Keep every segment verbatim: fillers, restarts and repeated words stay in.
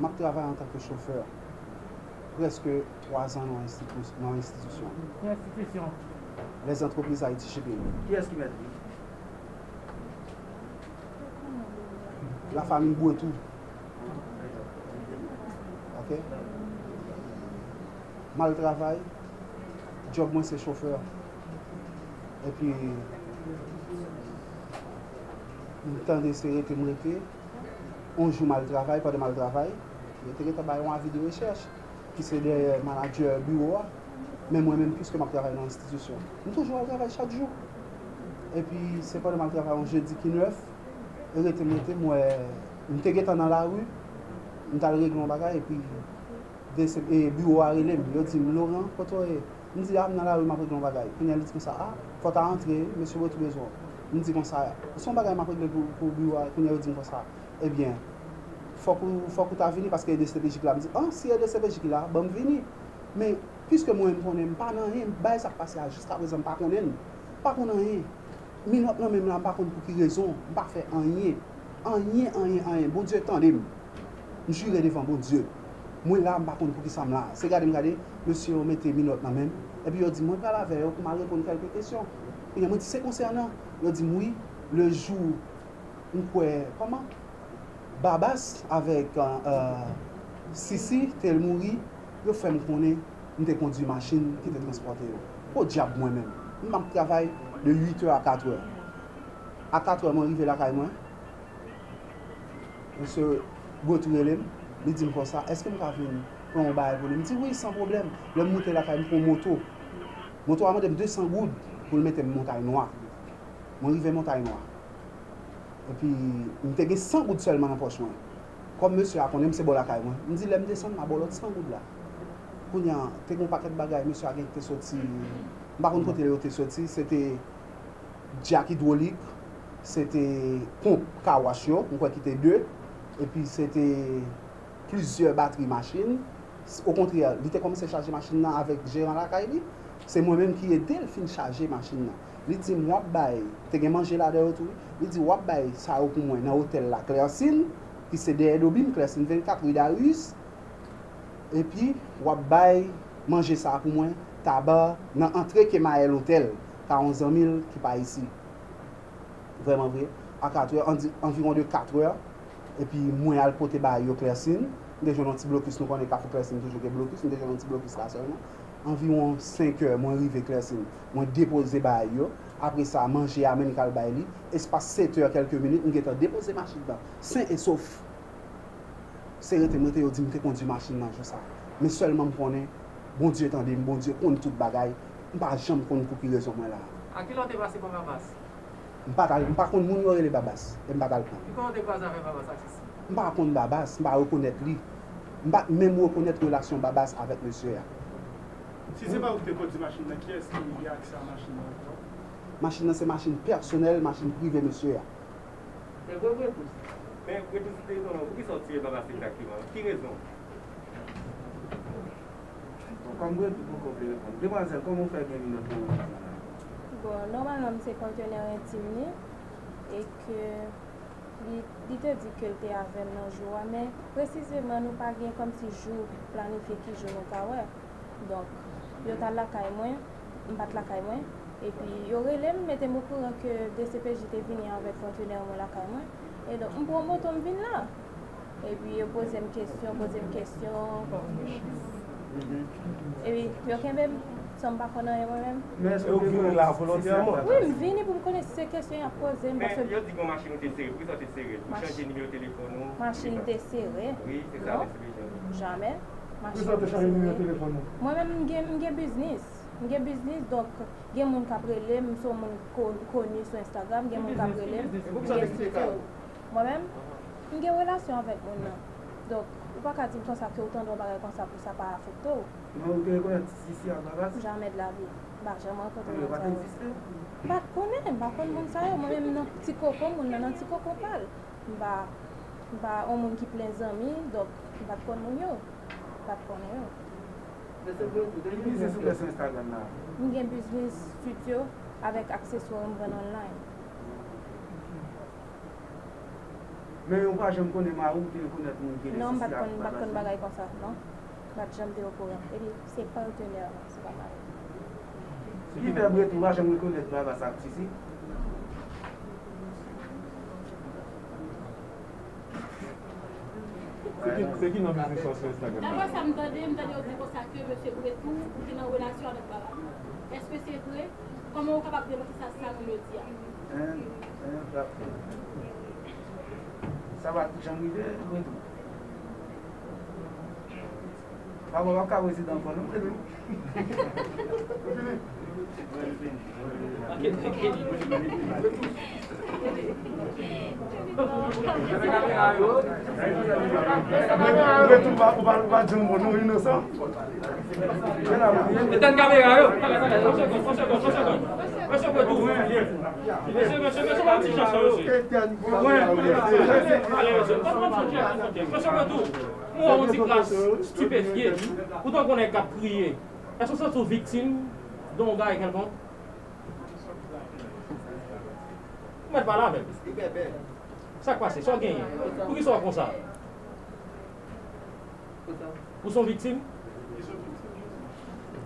M ap travay antanke chofè prèske twa zan nan yon enstitis- nan yon enstitisyon. Ki enstitisyon? Les Entreprises Haiti Shipping. Kiyès ki mèt li? Lafanmi Bouetou. Ok. M al travay. Djòb mwen se chofè. Epi, m tande se rete m rete. On jou m al travay, pandan m al travay, yo te gentan bay yon avi de rechèch, ki se dèyè manadjè biwo a. Men mwen menm, piske m ap travay nan enstitisyon, m toujou al travay chak jou. Epi, se pandan m al travay yon jedi ki nèf, e rete m rete, m wè, m te gentan nan lari, m t al regle yon bagay, epi de se, e, biwo a rele m. Yo di m, "Laurent, kote w ye?" M di, "A, m nan lari, m ap regle yon bagay." Kounye a, li di konsa, "A, fò w ta antre, mesye Bouetou bezwen w." M di konsa, "Se yon bagay m ap regle pou, pou biwo a." Kounye a, yo di m konsa, "Ebyen, fòk ou, fòk ou ta vini paske e de se pe je ki la." M di, "An, si e de se pe je ki la, ban m vini." Men, piske mwen, m konnen m pa nan anyen, bagay sa k pase a, jiskaprezan, m pa konnen l. M pa konn anyen. Minòt nan men m la, m pa konn pou ki rezon, m pa fè anyen. Anyen, anyen, anyen. Bondye tande m. M jire devan Bondye. Mwen la, m pa konn poukisa m la. Se gade m gade, mesye yo mete minòt nan men m. Epi yo di m mwen pral avè yo pou m al reponn kèlke kesyon. Ebyen, mwen di, "Se konsènan?" Yo di m, "Wi, le jou, m kwè, kòman? Babas avèk, euh, Sisi te mouri, yo fè m konnen m te kondui machin ki te transpòte yo." Podyab mwen menm. M ap travay de uit è a kat è. A kat è, mwen rive lakay mwen. Mesye Bouetou rele m, li di m konsa, "Èske m ka vin pran yon bagay pou li?" M di, "Wi, san pwoblèm." Lè m moute lakay, m pran moto. Moto a mande m de san goud pou l mete m Montay Nwa. Mwen rive Montay Nwa. Epi, m te gen san goud sèlman nan pòch mwen. Kòm mesye a konnen m se bò lakay mwen, m di, "Lè m desann, m a ba w lòt san goud la." Kounye a, te gen yon pakèt bagay, mesye a gen te soti, m pa konn kote yo te soti, se te dyak idwolik, se te ponp kawach yo, m kwè ki te de, epi se te plizyè batri machin. Okontrè, li te kòmanse chaje machin nan avèk jeran lakay li. Se mwen menm ki ede l fin chaje machin nan. Li di m, "W ap bay," te gen manje ladan yo tou, wi. Li di, "W ap bay sa yo pou mwen nan otèl la, Klèsin, ki se dèyè Dobim, Klèsin vennkat, ri Darius. Epi, w ap bay manje sa a pou mwen, Taba, nan antre Kemayèl Otèl, ka yon zanmi l ki pa isi." Vrèman vre, a kat è, anvi-, anviwon de kat è, epi mwen al pote bagay yo Klèsin. M te jwenn yon ti blokis, nou konnen Kafou Klèsin toujou gen blokis, m te jwenn yon ti blokis la sèlman. Anviwon senk è, mwen rive Klèsin, mwen depoze bagay yo. Apre sa, manje a, men m k al bay li. Espas sèt è kèlke minit, m gentan depoze machin nan, sen e sof. Se rete m rete, yo di m te kondui machin nan jou sa. Men sèlman m konnen, Bondye tande m, Bondye konn tout bagay. M pa janm konn pou ki rezon mwen la. A kilè w te pase pa Babas? M pa t al, m pa konn moun yo rele Babas, e m pa t al pran. Ki kote w te kwaze avèk Babas ak Sisi? M pa konn Babas, m pa rekonèt li. M pa t menm rekonèt relasyon Babas avèk mesye a. Si se pa ou ki te kondui machin nan, kiyès ki gen aksè a machin nan ankò? Machin nan se machin pèsonèl, machin prive mesye a. Men vre, vre tou. Men vre tou, si te konnen, poukisa w tiye Babas egzakteman? Ki rezon? Bon, kòm Bredou poko vle reponn, demwazèl, kòman w fè gen minòt nan men w? Bon, nòmalman, m se patenè entim li, e ke li, li te di ke l te avè m nan jou a, men presizeman, nou pa gen kòmsi jou planifye ki jou nou ka wè. Donk, yo t al lakay mwen, m pa t lakay mwen, epi yo rele m, mete m okouran ke D C P J te vini avèk patenè mwen lakay mwen, e donk, m pran moto, m vin la. Epi yo poze m kesyon, poze m kesyon. Epi yo kenbe m san m pa konn anyen mwen menm. Men èske w te vini la volontèman? Wi, m vini pou m konnen si se kesyon y ap poze m, paske yo di gon machin ou te sere, poukisa w te sere l? Ou chanje nimewo telefòn ou? Machin te sere? Wi, se sa, non. Jamè. Machin te sere. Mwen menm, m gen, m gen biznis. M gen biznis, donk, gen moun k ap rele m, m se yon moun ko-, koni sou Instagram, gen moun k ap rele m, m gen estidyo. Mwen menm, m gen relasyon avèk moun nan. Donk, ou pa ka di m konsa ke ou tande yon bagay konsa pou sa pa afekte w. Men ou te rekonèt Sisi ak Babas? Jamè de la vi. M pa janm rankontre moun sa yo. Yo pa t egziste? M pa t konnen, m pa konn moun sa yo. Mwen menm, nan ti koko moun nan, nan ti koko pa l. M pa, m pa yon moun ki plen zanmi, donk, m pa t konn moun yo. M pa t konnen yo. Ki biznis ou gen sou Instagram la? M gen biznis estidyo avèk akseswa m vann online. Men ou pa janm konnen mari w te rekonèt moun ki rele Sisi ak Baba Sisi? Non, m pa t konn, m pa t konn bagay konsa, non. M pa t janm te okouran. Epi, se patenè, se pa mari. Ki fè Bretou pa janm rekonèt Baba Sisi ak Sisi? Se ki, se ki non biznis ou sou Instagram? Daprè sa m tande, m tande yo di konsa ke mesye Bretou te nan relasyon avèk Baba. Èske se vre? Kòman ou kapab demanti sa, sa moun yo di a? Hein, hein, frap. Sa pa t janm rive, Bretou. Papa w ap ka prezidan ankò non, Bretou. Bretou, ou pa, ou pa, ou pa di yon mo non, inosan. Etenn kamera yo. Talè, talè, yon segonn, yon segonn, yon segonn. Mesye Bretou. Mesye, mesye, mesye, pa yon ti chans, mesye. Ale, mesye, pa yon ti chans, mesye. Mesye Bretou, mwen wè yon ti kras stipefye. Ou tankou nèg k ap kriye. Èske w santi w viktim de yon bagay kèlkonk? Ou mèt pale avè l. Sa k pase? Sa w genyen? Poukisa w konsa? Ou se yon viktim?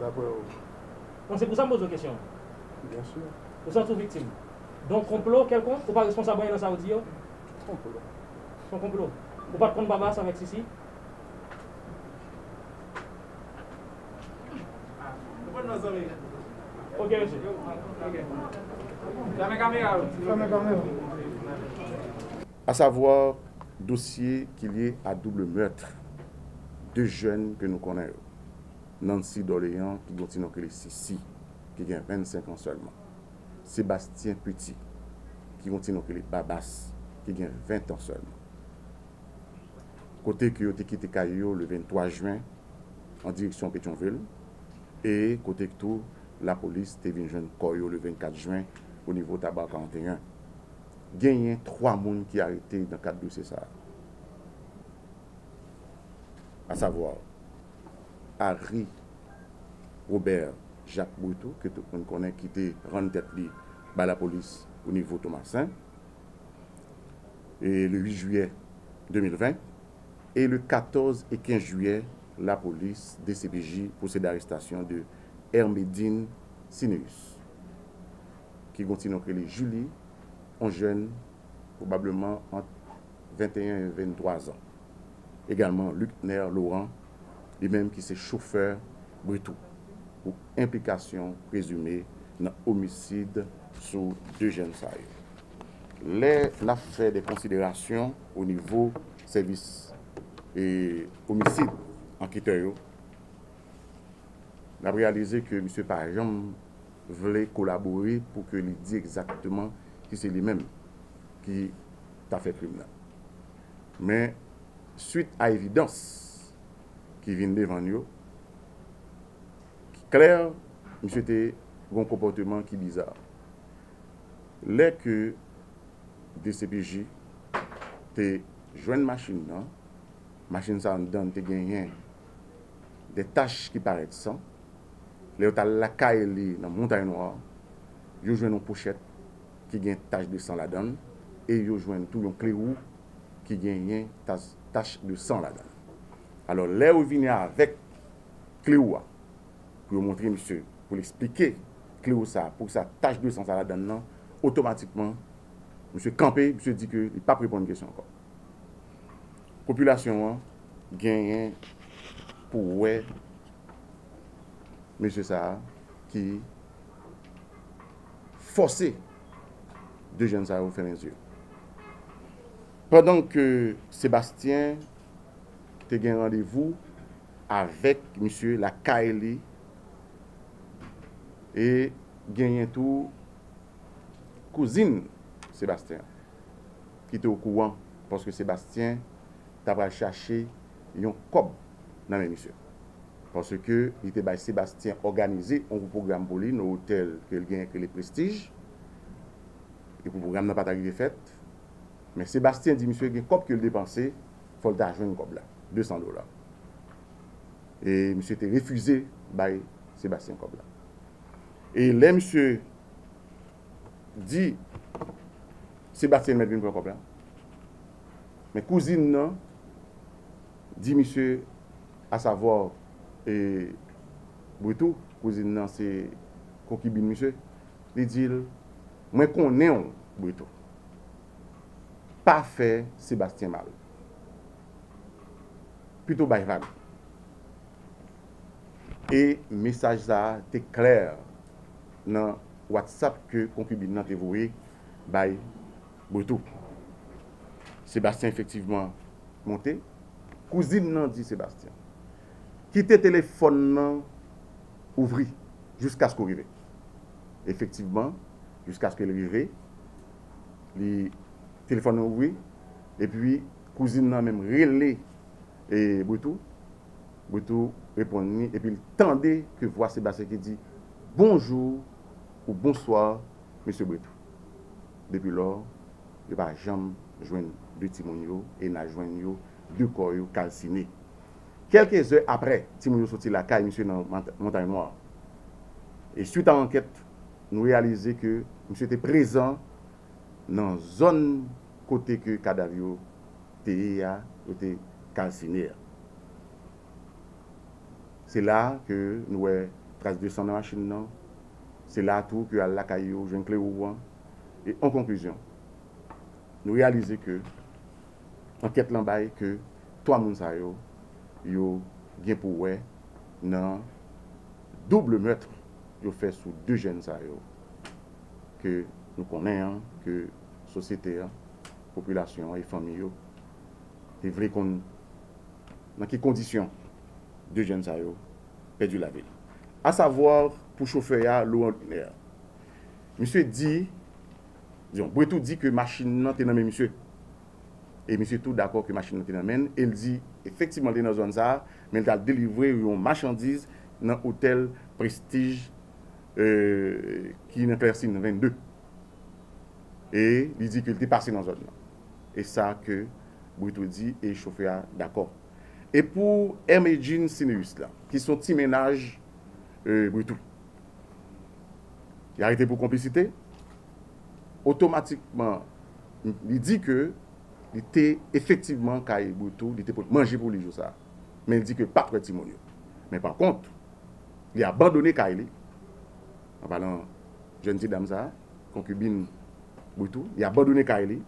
Daprè ou? Bon, se pou sa m poze w kesyon. Byen si. Ou santi w viktim de yon konplo kèlkonk? Ou pa responsab anyen nan sa yo di yo? Konplo. Se yon konplo. Ou pa t konn Babas avèk Sisi? Ok, mesye. Fèmen kamera yo. Fèmen kamera. À savoir, dosye ki lye a double meurtre de jèn ke nou konnen yo. Nancy Dorléans, ki gen yon ti non ki rele Sisi, ki gen vennsenk an sèlman. Sébastien Petit, ki gen yon ti non ki rele Babas, ki gen ven an sèlman. Kote ke yo te kite kay yo le venntwa jen an direksyon Petyonvil, e kote ke tou lapolis te vin jwenn kò yo le vennkat jen o nivo Taba karannteyen. Genyen twa moun ki arete nan kad dosye sa a. A savwa, Harry Robert Jacques Bretou, ke tout moun konnen, ki te rann tèt li bay lapolis o nivo Tomasen, e le uit jiyè de mil ven, e le katòz e kenz jiyè, lapolis, D C P J, pwosede arestasyon de Hermedine Cineus, ki gen yon ti non ki rele Julie, yon jèn pwobableman ant venteyen e venntwa zan. Egalman, Lucner Laurent, li menm ki se chofè Bretou, pou enplikasyon prezime nan omisid sou de jèn sa yo. Lè n ap fè de konsiderasyon o nivo sèvis, e, omisid, anketè yo, n ap reyalize ke misye pa janm vle kolabore pou ke li di egzakteman ki se li menm ki ta fè krim nan. Men, swit a evidans ki vin devan n yo, ki klè, misye te gen yon konpòteman ki biza. Lè ke D C P J te jwenn machin nan, machin sa anndan te genyen de tach ki parèt san. Lè yo t al lakay li nan Montay Nwa, yo jwenn yon pochèt ki gen tach de san ladan l, e yo jwenn tou yon kle wou ki genyen tach, tach de san ladan l. Alò, lè yo vini avèk kle wou a, pou yo montre misye, pou l eksplike kle wou sa, pou sa tach de san sa ladan l nan, otomatikman, misye kanpe, misye di ke li p ap reponn kesyon ankò. Popilasyon an genyen pou wè mesye sa a ki fòse de jèn sa yo fèmen zye. Pandan ke Sebastyen te gen randevou avèk misye lakay li, e genyen tou kouzin Sebastyen ki te okouran, paske Sebastyen ta pral chache yon kòb nan men misye. Paske li te bay Sebastyen òganize yon gwo pwogram pou li nan otèl ke l genyen ki rele Prestige. Epi pwogram nan pa ta rive fèt. Men Sebastyen di misye gen kòb ke l depanse, fò l ta jwenn kòb la, de san dola. E misye te refize bay Sebastyen kòb la. E lè misye di Sebastyen mèt vin pran kòb la, Men kouzin nan di misye, asavwa, e, Britou, kouzin nan se konkibin misye, li di l, "Mwen konnen w, Britou. Pa fè Sebastyen mal. Pito bay vag." E mesaj sa a te klè nan WhatsApp ke konkibin nan te voye bay Britou. Sebastyen efektivman monte. Kouzin nan di Sebastyen, "Kite telefòn nan ouvri jiskaske w rive." Efektivman, jiskaske l rive, li, telefòn nan ouvri, epi kouzin nan menm rele, e, Britou. Britou reponn li, epi l tande ke vwa Sebastyen ki di, "Bonjou" ou "Bonswa, mesye Britou." Depi lò, yo pa janm jwenn de timoun yo e n a jwenn yo, de kò yo kalsine. Kèlke zè aprè, timoun yo soti lakay misye nan Mont-, Montay Nwa. E swit a ankèt, nou reyalize ke misye te prezan nan zòn kote ke kadav yo te ye a, yo te kalsine a. Se la ke nou wè tras de san nan machin nan. Se la tou ke al lakay yo, jwenn kle wou an. E an konklizyon, nou reyalize ke ankèt lan bay ke twa moun sa yo, yo gen pou wè nan double meurtre yo fè sou de jèn sa yo, ke nou konnen an, ke sosyete an, popilasyon an e fanmi yo te vle konn nan ki kondisyon de jèn sa yo pèdi lavi l. Asavwa, pou chofè a, Laurent Lunaire, misye di, dizon, Britou di ke machin nan te nan men misye. E misye tou dakò ke machin nan te nan men l, e l di, efektivman, l te nan zòn sa a, men l t al delivre yon machandiz nan otèl Prestige, e, ki nan Klèsin vennde. E li di ke l te pase nan zòn nan. E sa ke Britou di, e chofè a dakò. E pou Hermedjine Cineus la, ki se yon ti mennaj, e, Britou, li arete pou konplisite, otomatikman, li di ke li te efektivman kay Britou, li te pot manje pou li jou sa a. Men li di ke l pa t wè timoun yo. Men pa kont, li abandone kay li, an palan jèn ti dam sa a, konkibin Britou, li abandone kay li,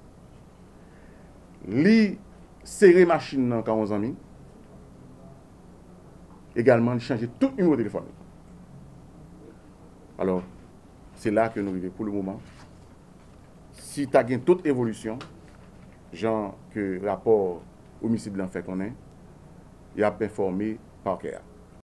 li sere machin nan ka yon zanmi, egalman, li chanje tout nimewo telefòn li. Alò, se la ke nou rive pou le moman. Si ta gen tout evolisyon, jan ke rapò omisid lan fè konnen, y ap enfòme pakè a.